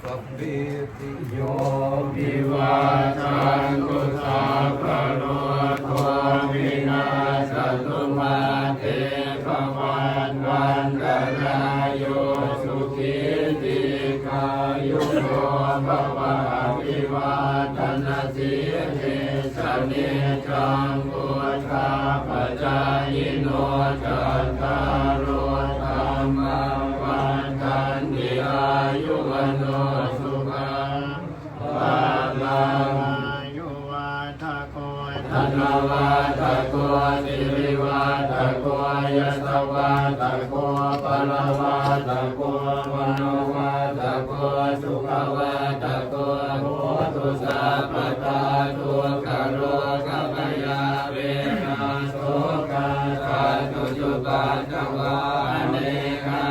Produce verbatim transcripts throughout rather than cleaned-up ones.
Yo vivajjantu sabbarogo vinassatu, mā te bhavatvantarāyo sukhī dīghāyuko bhava. Abhivādanasīlissa niccaṃ vuḍḍhāpacāyino cattāro dhammā vaḍḍhanti: āyu vaṇṇo sukhaṃ balaṃ. Āyuvaḍḍhako dhanavaḍḍhako sirivaḍḍhako yasavaḍḍhako balavaḍḍhako vaṇṇavaḍḍhako sukhavaḍḍhako hotu sabbadā. Dukkharogabhayā verā sokā sattu cupaddavā, anekā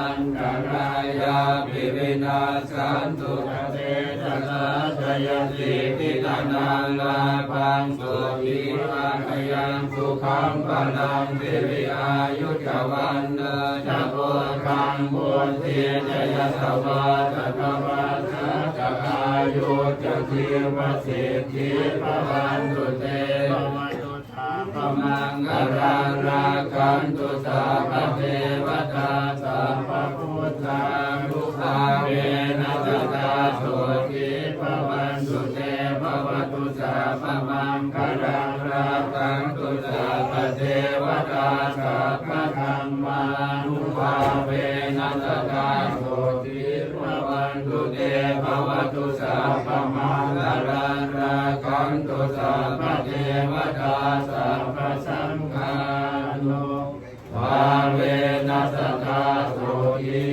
antarāyāpi vinassantu ca tejasā. Jayasiddhi dhanaṃ lābhaṃ sotthi bhāgyaṃ sukhaṃ balaṃ, siri āyu ca vaṇṇo ca bhogaṃ vuḍḍhī ca yasavā satavassā ca āyū ca jīvasiddhī bhavantu te. Bhavatu sabbamaṅgalaṃ, rakkhantu sabbadevatā, sabbabuddhānubhāvena sadā sotthī bhavantu te. Bhavatu sabbamaṅgalaṃ, rakkhantu sabbadevatā, sabbadhammānubhāvena sadā sotthī bhavantu te. Bhavatu sabbamaṅgalaṃ, rakkhantu sabbadevatā, sabbasaṅghānubhāvena sadā sotthī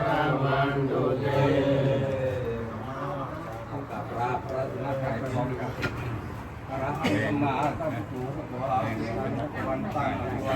bhavantu te. พระรัตนตรัยพร้อมกัน Arahaṃ sammāsambuddho bhagavā, supañño bhagavantaṃ bhagavā,